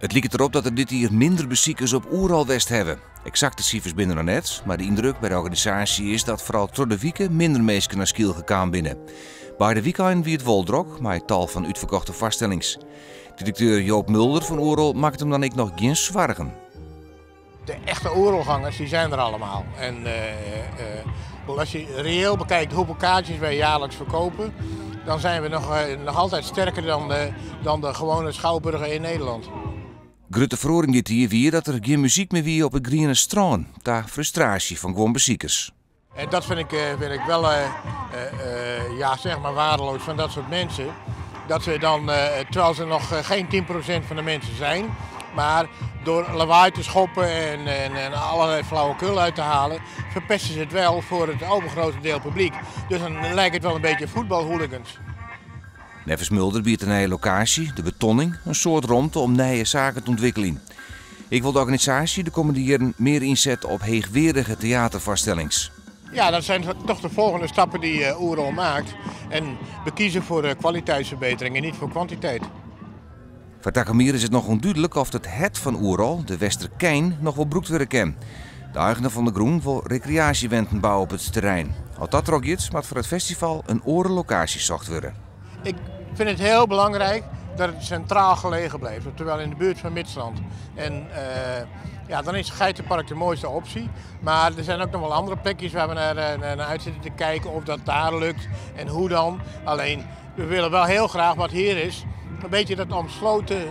It liket derop dat der dit jier minder besikers op Oerol west hawwe. Eksakte sifers binne der noch net, mar de yndruk by de organisaasje is dat foaral troch de wike minder minsken nei Skylge kaam binne. Beide wykeinen wie it wol drok, mei tal fan útferkochte foarstellings. Direkteur Joop Mulder fan Oerol makket him dan ek noch gjin soargen. De echte Oerolgangers die zijn er allemaal. En als je reëel bekijkt hoeveel kaartjes wij jaarlijks verkopen, dan zijn we nog, nog altijd sterker dan de gewone schouwburger in Nederland. Grutte feroaring dit jier wie dat der gjin muzyk mear wie op it Griene Strân, ta frustraasje fan guon besikers. En dat vind ik wel ja, zeg maar waardeloos van dat soort mensen. Dat ze dan, terwijl ze nog geen 10% van de mensen zijn, maar door lawaai te schoppen en allerlei flauwekul uit te halen, verpesten ze het wel voor het overgrote deel publiek. Dus dan lijkt het wel een beetje voetbalhooligans. Neffens Mulder biedt de nije lokaasje, de betonning, in soad romte om nije saken te ûntwikkeljen. Ek wol de organisaasje de kommende jierren mear ynsette op heechweardige teaterfoarstellings. Ja, dat zijn toch de volgende stappen die Oerol maakt. En we kiezen voor kwaliteitsverbetering en niet voor kwantiteit. Foar takom jier is it noch ûndúdlik oft it hert fan Oerol, de Westerkeyn, noch wol brûkt wurde kin. De eigener fan de grûn wol rekreaasjewenten bouwe op it terrein. As dat trochgiet, moat foar it festival in oare lokaasje socht wurde. Ik vind het heel belangrijk dat het centraal gelegen blijft, terwijl in de buurt van Midstrand. En ja, dan is Geitenpark de mooiste optie. Maar er zijn ook nog wel andere plekjes waar we naar uit zitten te kijken of dat daar lukt en hoe dan. Alleen, we willen wel heel graag wat hier is, een beetje dat omsloten,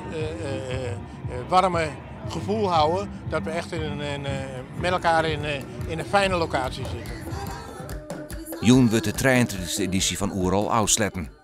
warme gevoel houden. Dat we echt met elkaar in een fijne locatie zitten. Jûn wurdt de 33e edysje fan Oerol ôfsletten.